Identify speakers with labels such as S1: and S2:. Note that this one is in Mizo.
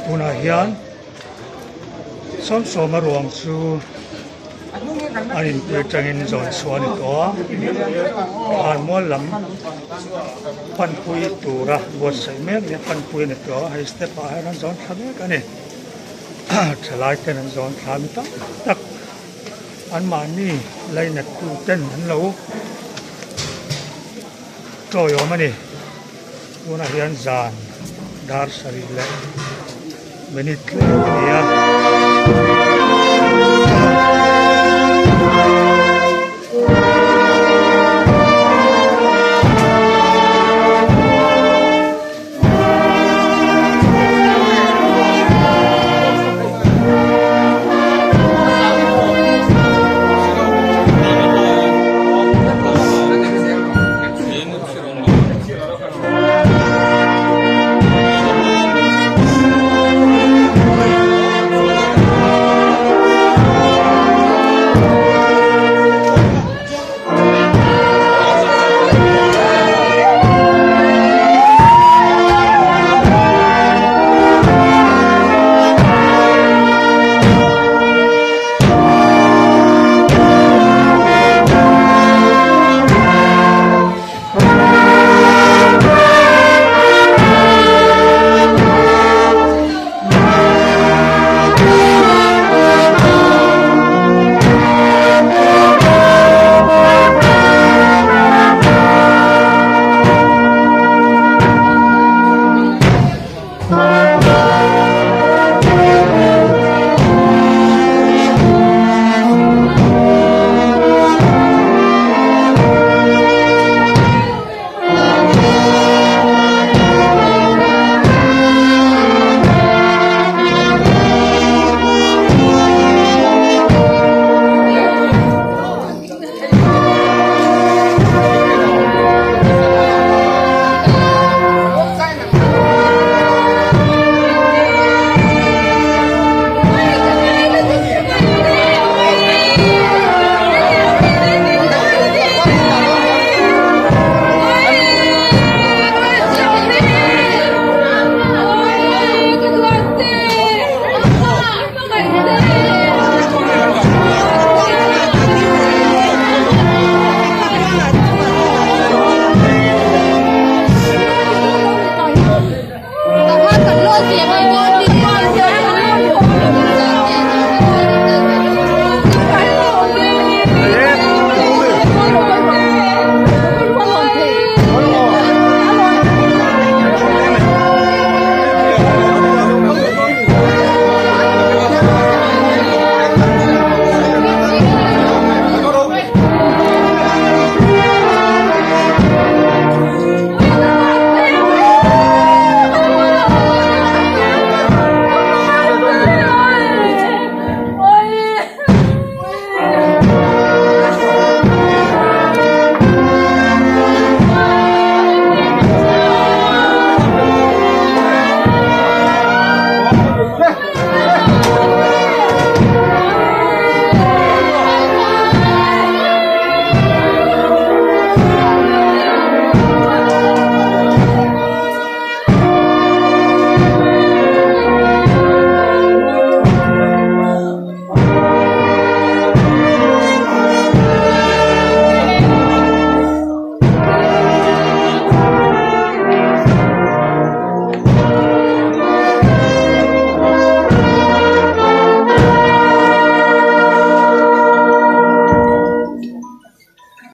S1: Tunah hian sawmsawma ruang chu an inpui atangin zawn chhuah a ni tawh a, thlanmual lam panpui tura buatsaih mek leh panpui a ni tawh a, hei step ah hian an zawn thla mek a ni. Thalai ten an zawn thla mi tak tak anmahni lainat tu ten an lo tawiawm a ni. Tunah hian zan dar sarih leh minute tlem a ni a.